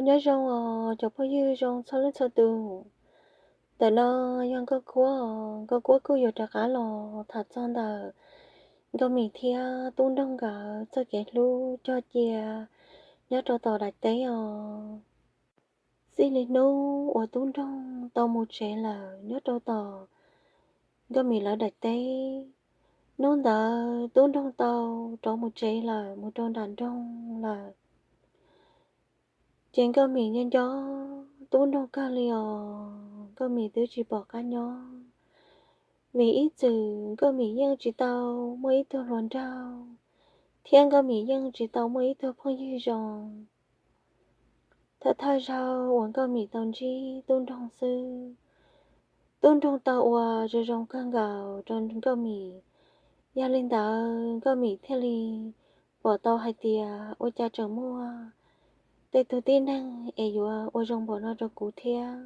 Nyob zoo os cov phooj ywg zoo txhua leej txhua tus. Ntawm no yog Nkauj Kuab os, Nkauj Kuab kuj yuav rov qab los tham txog ntawm Nkauj Mim thiab Tub Nroog nkawd txoj kev hlub cog cia nyob rau tom daim teb os. Txij li hnub uas Tub Nroog tau mus tsev lawm nyob rau tom Nkauj Mim lawv daim teb, hnub ntawd Tub Nroog tau rov mus tsev lawm mus rau nram nroog lawm. Ces Nkauj Mim nco nco Tub Nroog kawg li os, Nkauj Mim twb tsis pom qab nyob, vim ib txwm Nkauj Mim yeej tsis tau muaj ib tug hluas nraug, thiab Nkauj Mim yeej tsis tau muaj ib tug phooj ywg zoo. Thawj thawj zaug uas Nkauj Mim tau ntsib Tub Nroog xwb, Tub Nroog tau ua zoo zoo kawg nkaus rau Nkauj Mim. Yog li ntawd Nkauj Mim thiaj li pom tau hais tias ua cas tseem muaj tej tug tib neeg es yuav ua zoo npaum no rau kuv thiab.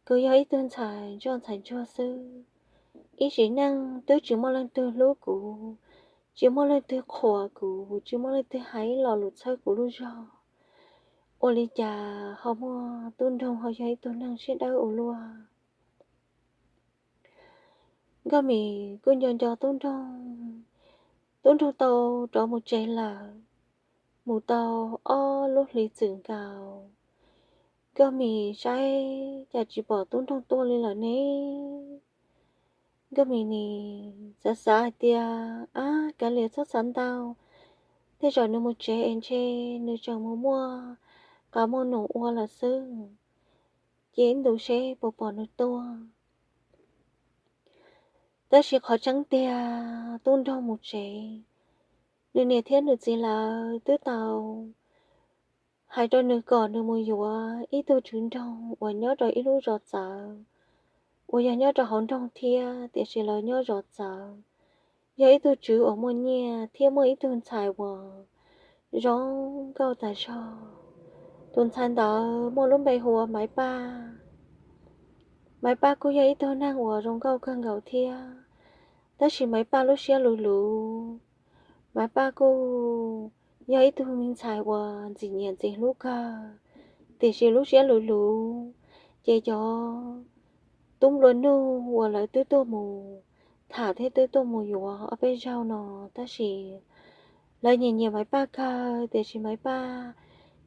Kuv yog ib tug ntxhais ntsoj ntxhais ntsuag xwb, ib sim neej twb tsis muaj leej twg hlub kuv, tsis muaj leej twg qhuas kuv, tsis muaj leej twg hais ib lo lus txhawb kuv lub zog. Ua li cas ho muaj Tub Nroog ho yog ib tug neeg siab dawb ua luaj? Nkauj Mim kuj nco nco Tub Nroog. Tub Nroog tau rov mus tsev lawm, mus tau ob lub hlis txwm nkaus. Nkauj Mim saib cas tsis pom Tub Nroog tuaj li lawm ne. Nkauj Mim nim xav xav hais tias, ab, kav liam txhob xav ntau, tej zaum nws mus tsev es ntshe nws tseem mus muaj qab muaj num ua lawm xwb, ces ib ntus seb puas pom nws tuaj. Tab sis qhov tseeb tiag Tub Nroog mus tsev, nws niam thiab nws txiv lawv twb tau hais rau nws kom nws mus yuav ib tug tswv nroog uas nyob rau ib lub zos txawv, uas yog nyob rau hauv nroog thiab tiam sis lawv nyob zos txawv. Yog ib tug tswv uas muaj nyiaj thiab muaj ib tug ntxhais uas zoo nkauj tas zog. Tus ntxhais ntawd muaj lub npe hu ua Maiv Paj. Maiv Paj kuj yog ib tug neeg uas zoo nkauj kawg nkaus thiab, tab sis Maiv Paj lub siab luv luv. Maiv Paj kuj yog ib tug me ntxhais uas ntxim nyiam ntxim hlub kawg, tiam sis lub siab luv luv, ces cov tub nplua nuj uas lawv twb tuaj mus tham thiab twb tuaj mus yuav ob peb zaug no, tab sis lawv nyiam nyiam Maiv Paj kawg, tiam sis Maiv Paj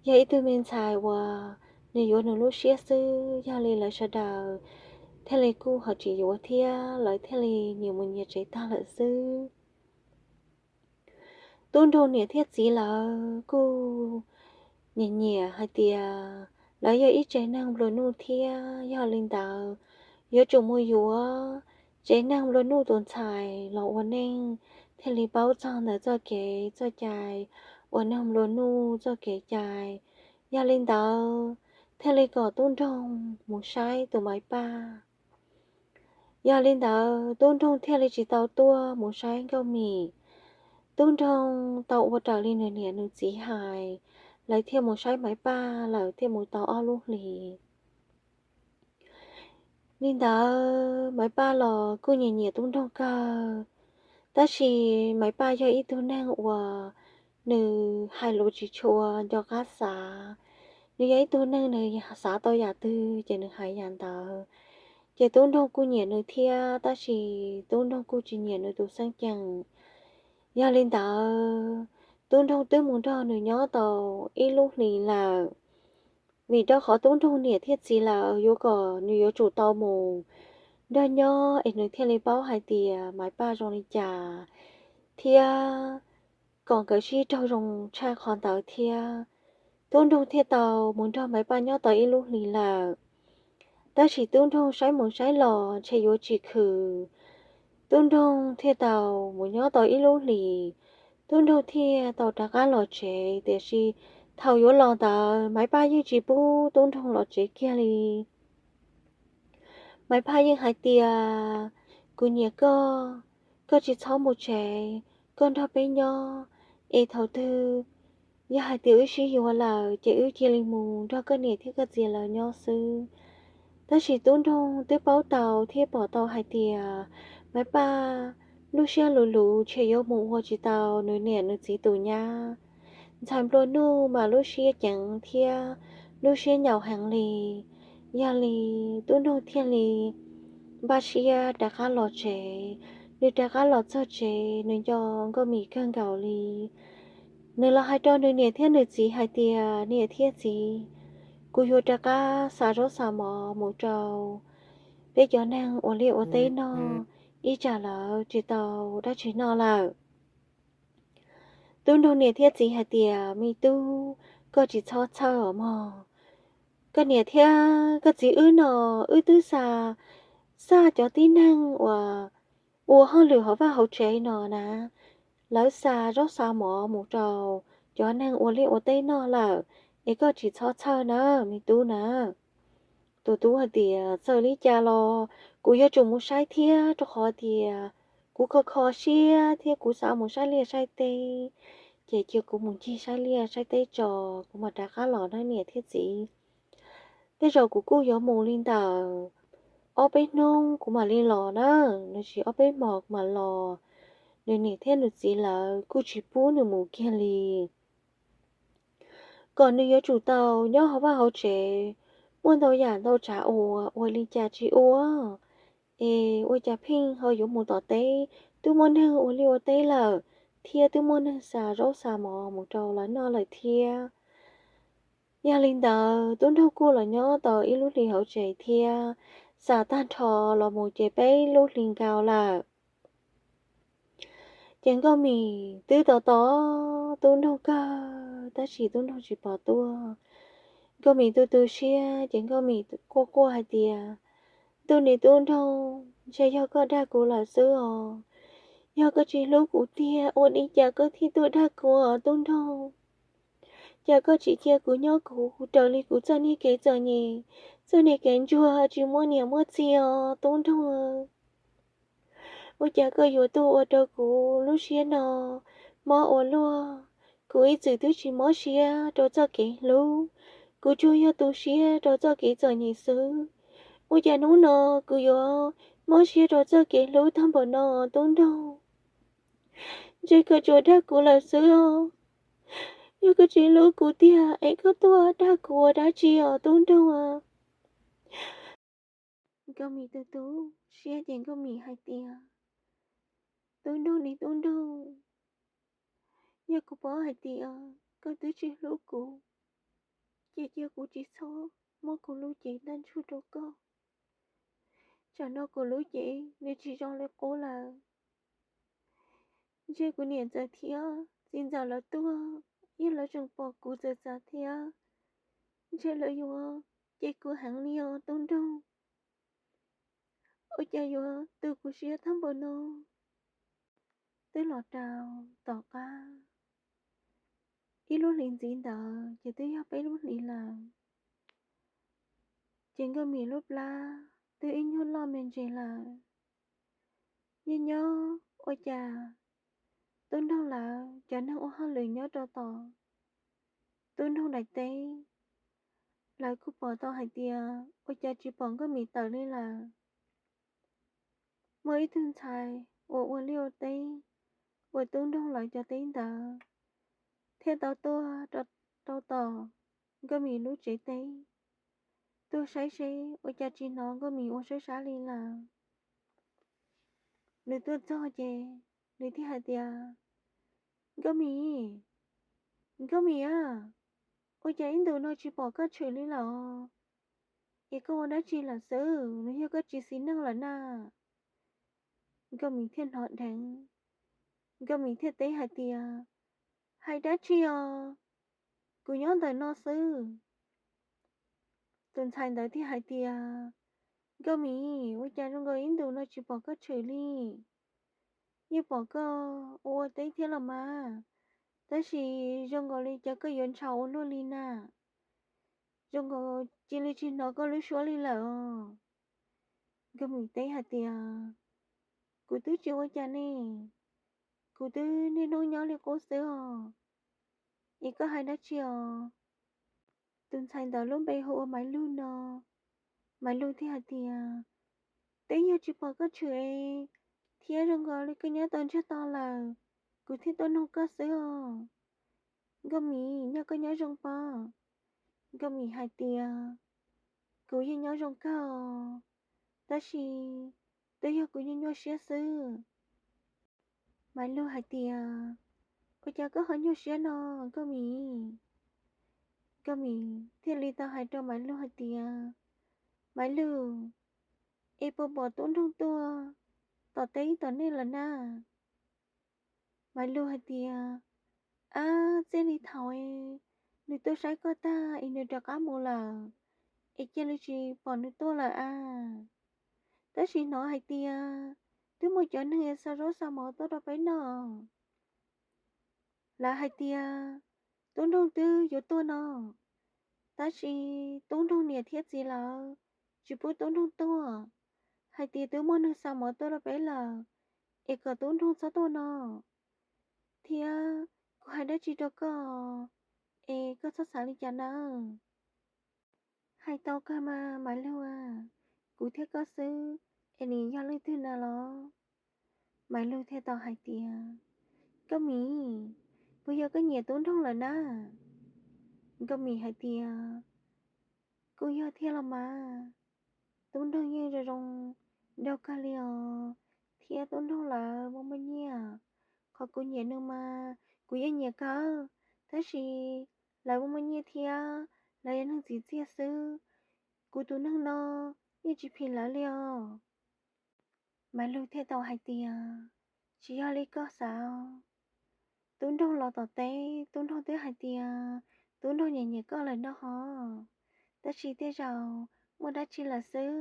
yog ib tug me ntxhais uas nws yuav nws lub siab xwb, yog li lawv sawv daws thiaj li kuj ho tsis yuav thiab lawv thiaj li nyias mus nyias tsev tag lawm xwb. Tub Nroog niam thiab txiv lawv kuj nyiam nyiam hais tias lawv yog ib tsev neeg nplua nuj thiab, yog li ntawd yuav tsum mus yuav tsev neeg nplua nuj tus ntxhais los ua neej thiaj li paub txog ntawm txoj kev txoj cai ua neeg nplua nuj txoj kev cai. Yog li ntawd thiaj li kom Tub Nroog mus saib tus Maiv Paj. Yog li ntawd Tub Nroog thiaj li tsis tau tuaj mus saib Nkauj Mim. Tub Nroog tau ua raws li nws niam nws txiv hais, lawv thiaj mus saib Maiv Paj lawm thiaj mus tau ob lub hlis. Li ntawd Maiv Paj los kuj nyiam nyiam Tub Nroog kawg, tab sis Maiv Paj yog ib tug neeg uas nws hais lus tsis tshua nco qab xav. Nws yog ib tug neeg nws xav tau yam twg ces nws hais yam ntawd. Ces Tub Nroog kuj nyiam nws thiab, tab sis Tub Nroog kuj tsis nyiam nws tus xeeb ceem. Yog li ntawd, Tub Nroog twb mus nrog nws nyob tau ib lub hlis lawm, vim rau qhov Tub Nroog niam thiab txiv lawv yuav kom nws yuav tsum tau mus nrog nyob es nws thiaj li paub hais tias Maiv Paj zoo li cas, thiab kom nkawd sib raug zoo tshaj qhov ntawd thiab. Tub Nroog thiaj tau mus nrog Maiv Paj nyob tau ib lub hlis lawm. Tab sis Tub Nroog saib mus saib los ntshe yuav tsis khwm, Tub Nroog thiaj tau mus nyob tau ib lub hlis. Tub Nroog thiaj tau rov qab los tsev, tiam sis thaum yuav los ntawd Maiv Paj yeej tsis pub Tub Nroog los tsev kiag li. Maiv Paj yeej hais tias, kuv nyiam koj, koj tsis txhob mus tsev, koj nrog peb nyob, es thaum twg yog hais tias wb sib yuav lawm ces wb cia li mus nrog koj niam thiab koj txiv lawv nyob xwb. Tab sis Tub Nroog twb paub tau thiab pom tau hais tias Maiv Paj lub siab luv luv, ntshe yuav mus ua tsis tau nws niam nws txiv tus nyab. Ntxhais nplua nuj mas lub siab ceev thiab lub siab nyaum heev li. Yog li Tub Nroog thiaj li npaj siab rov qab los tsev. Nws rov qab los txog tsev, nws nco Nkauj Mim kawg nkaus li. Nws los hais rau nws niam thiab nws txiv hais tias, Niam thiab txiv, kuv yuav rov qab xa zaub xa mov mus rau peb cov neeg ua liaj ua teb noj, ib tsam lawv tsis tau dab tsi noj lawm. Tub Nroog niam thiab txiv hais tias, Me tub, koj tsis txhob txhawj os mog. Koj niam thiab koj txiv wb no, wb twb xa, xa cov tib neeg uas ua hauj lwm hauv vaj hauv tsev no na, lawv xa zaub xa mov mus rau cov neeg ua liaj ua teb noj lawm, es koj tsis txhob txhawj na, me tub na. Tus tub hais tias, Txawm li cas los kuv yuav tsum mus saib thiab, rau qhov tias kuv kho kho siab thiab kuv xav mus saib liaj saib teb. Ces cia kuv mus ncig saib liaj saib teb tso, kuv mam rov qab los na niam thiab txiv. Tej zaum kuv kuj yuav mus li ntawm ob peb hnub kuv mam li los na, los sis ob peb hmos kuv mam los. Nws niam thiab nws txiv lawv kuj tsis pub nws mus kiag li, kom nws yuav tsum tau nyob hauv vaj hauv tsev, muaj ntau yam ntau tsav ua, ua li cas tsis ua. Es ua cas pheej ho yuav mus tom teb, twb muaj neeg ua liaj ua teb lawm, thiab twb muaj neeg xa zaub xa mov mus rau lawv noj lawm thiab. Yog li ntawd, Tub Nroog kuj los nyob tau ib lub hlis hauv tsev thiab, xa tag nrho los mus ces peb lub hlis nkaus lawm. Ces Nkauj Mim twb tos tos Tub Nroog kawg, tab sis Tub Nroog tsis pom tuaj. Nkauj Mim tu tu siab, ces Nkauj Mim quaj quaj hais tias, Ntuj, niam Tub Nroog, ntshe yog koj dag kuv lawm xwb os. Yog koj tsis hlub kuv tiag, ua li cas koj thiaj tuaj dag kuv os Tub Nroog? Cas koj tsis cia kuv nyob kuv raws li kuv txoj niag kev txom nyem, txoj niag kev ntsuag tsis muaj niam muaj txiv os Tub Nroog? Ua cas koj yuav tuaj ua rau kuv lub siab no mob ua luaj? Kuv ib txwm twb tsis mob siab rau txoj kev hlub, kuv tsuas yog tu siab rau txoj kev txom nyem xwb. Ua cas hnub no kuv yuav mob siab rau txoj kev hlub tag npaum no Tub Nroog? Ntshe koj tsuas dag kuv lawm xwb os. Yog koj tsis hlub kuv tiag es koj tuaj dag kuv ua dab tsi os Tub Nroog? Nkauj Mim tu tu siab ces Nkauj Mim hais tias, Tub Nroog, niam Tub Nroog, yog kuv paub hais tias koj twb tsis hlub kuv, ces cia kuv tsis txhob muab kuv lub cev ntaj ntsug rau koj. Tsam no kuv lub cev nws tsis zoo li qub lawm. Ntshe kuv niam ntxawm thiab txiv ntxawm lawv tuaj, yog lawv tseem pom kuv txawv txav thiab, ntshe lawv yuav cem kuv heev li os Tub Nroog. Ua cas yuav tu kuv siab tag npaum no? Twb los rau tom qab ib lub hlis ntxiv ntawd ces twb yog peb lub hlis lawm. Ces Nkauj Mim lub plab twb ib nyuag loj me ntsis lawm. Yeej nyob ua cas Tub Nroog lawv cov neeg ua hauj lwm nyob rau tom Tub Nroog daim teb, lawv kuj pom tau hais tias ua cas tsis pom Nkauj Mim tawm li lawm. Muaj ib tug ntxhais uas ua liaj ua teb ua Tub Nroog lawv cov teb ntawd thiaj tau tuaj rau tom Nkauj Mim lub tsev teb, tuaj saib seb ua cas tsis hnov Nkauj Mim ua sab sab li lawm. Nws tuaj txog ces nws thiaj hais tias, Nkauj Mim, Nkauj Mim a, ua cas ib ntus no tsis pom koj tshwm li lawm? Es koj ua dab tsi lawm xwb? Nws yog koj tsis xis neej lawm na? Nkauj Mim thiaj hnov dheev, Nkauj Mim thiaj teb hais tias, Hais dab tsi os? Kuv nyob ntawm no xwb. Tus ntxhais ntawd thiaj hais tias, Nkauj Mim, ua cas zoo nkaus ib ntus no tsis pom koj tshwm li? Yeej pom koj ua ua teb thiab los mas, tab sis zoo nkaus li cas koj yuav ntshaus ua luaj li na. Zoo nkaus cia li tsis hnov koj lub suab li lawm os. Nkauj Mim teb hais tias, Kuv twb tsis ua cas ne, kuv twb niaj hnub nyob li qub xwb os. Es koj hais dab tsi os? Tus ntxhais ntawd lub npe hu ua Maiv Lug no. Maiv Lug thiaj hais tias, Twb yog tsis pom koj tshwm thiab zoo nkaus li koj nyob tau ntsiag to lawm, kuv thiaj tuaj nug koj xwb os. Nkauj Mim, nyob koj nyob zoo pob? Nkauj Mim hais tias, kuv yeej nyob zoo kawg, tab sis twb yog kuv nyuaj nyuaj siab xwb. Maiv Lug hais tias, ua cas koj ho nyuaj siab no, Nkauj Mim? Nkauj Mim thiaj li tau hais rau Maiv Lug hais tias, Maiv Lug, es puas pom tub nroog tuaj tom teb tom nej lawm na? Maiv Lug hais tias, ab, txij li thaum nws tuaj saib koj tag es nws rov qab mus lawm, es cia li tsis pom nws tuaj lawm a. Tab sis hnov hais tias twb muaj cov neeg xa zaub xa mov tuaj rau peb noj. Lawv hais tias tub nroog twb yuav tuaj no, tab sis tub nroog niam thiab txiv lawv tsis pub tub nroog tuaj, hais tias twb muaj neeg xa mov tuaj rau peb lawm, es kom tub nroog txhob tuaj no. Thiab kuv hais dab tsi rau koj, es koj txhob xav li cas nawb. Hais tau kawg mas Maiv Lug, kuv thiab koj xwb, es nws yog leej twg na los? Maiv Lug thiaj tau hais tias, Nkauj Mim, puas yog koj nyiam tub nroog lawm na? Nkauj Mim hais tias, kuj yog thiab los mas, tub nroog yeej zoo zoo nraug kawg li os, thiab tub nroog lawv muaj muaj nyiaj. Qhov kuv nyiam nws mas kuv yeej nyiam kawg, tab sis lawv muaj muaj nyiaj thiab lawv yog neeg txiv txiaj xwb, kuv tus neeg no yeej tsis phim lawv li os. Maiv Lug thiaj tau hais tias, tsis yog li koj xav. Tub nroog los tom teb, tub nroog twb hais tias tub nroog nyiam nyiam koj lawm no hov, tab sis tej zaum muaj dab tsi lawm xwb.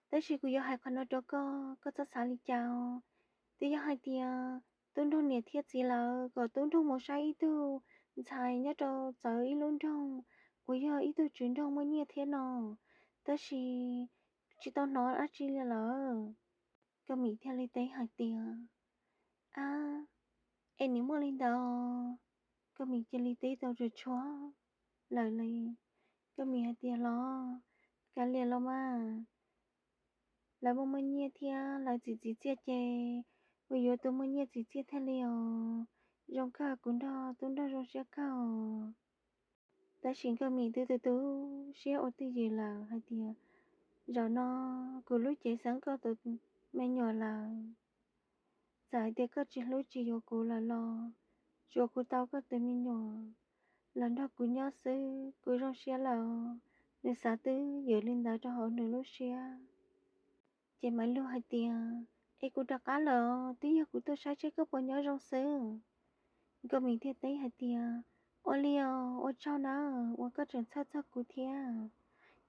Tab sis kuv yuav hais qhov no rau koj, koj txhob xav li cas. Twb yog hais tias tub nroog niam thiab txiv lawv kom tub nroog mus saib ib tug ntxhais nyob rau txawv ib lub nroog uas yog ib tug tswv nroog muaj nyiaj thiab no, tab sis tsis tau hnov dab tsi li lawm. Nkauj Mim thiaj li teb hais tias, ab, es nws muaj li ntawd? Nkauj Mim cia li teb tau tsuas tshuav lawm li. Nkauj Mim hais tias, los, kav liam los mas, lawv muaj muaj nyiaj thiab lawv txiv txiv txiaj ces kuv yuav tus muaj nyiaj txiv txiaj thiaj li os. Zoo kawg, kuv nrog tub nroog zoo siab kawg os. Tab sis Nkauj Mim twb tu tu siab ua twj ywm lawm hais tias, zaum no kuv lub cev xeeb koj tus me nyuam lawm. Txawm hais tias koj tsis hlub tsis yuav kuv lawm los, tsuav kuv tau koj tus me nyuam los nrog kuv nyob xwb kuv zoo siab lawm. Nws xav twb ywm li ntawd rau hauv nws lub siab. Ces Maiv Lug hais tias, es kuv rov qab lawm, twb yog kuv tuaj saib seb koj puas nyob zoo xwb. Nkauj Mim thiaj teb hais tias, ua li os, ua tsaug na, uas koj tseem txhawj txog kuv thiab,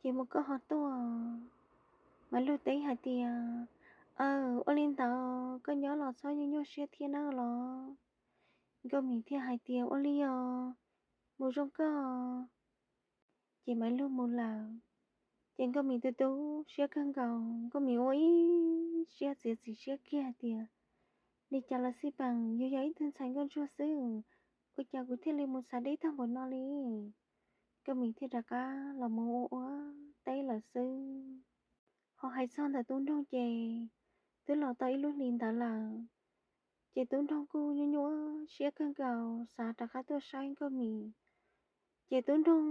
ces mus koj ho tuaj. Maiv Lug teb hais tias, aw, ua li ntawd koj nyob los txhob nyuaj nyuaj siab thiab nawb los. Nkauj Mim thiaj hais tias, ua li os, mus zoo koj. Ces Maiv Lug mus lawm. Ces Nkauj Mim tu tu siab kawg nkaus, Nkauj Mim ua ib siab txiav txim siab kiag hais tias, li cas los xij peem yus yog ib tug ntxhais nkauj ntsuag xwb, ua cas kuv thiaj li mus xav deb tag npaum no li. Nkauj Mim thiaj rov qab los mus ua ua teb lawm xwb. Ho hais txog ntawm tub nroog ces twb los tau ib lub hlis ntawd lawm. Ces tub nroog kuj nyuaj nyuaj siab kawg nkaus xav rov qab tuaj saib Nkauj Mim. Ces tub nroog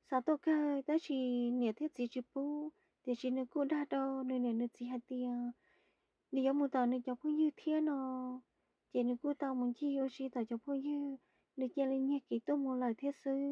xav tuaj kawg tab sis niam thiab txiv tsis pub, tiam sis nws kuj dag rau nws niam nws txiv hais tias nws yuav mus tom nws cov phooj ywg thiab no. Ces nws kuj tau mus ncig ua si tom cov phooj ywg, nws cia li nyiag kev tuaj mus lawm thiab xwb.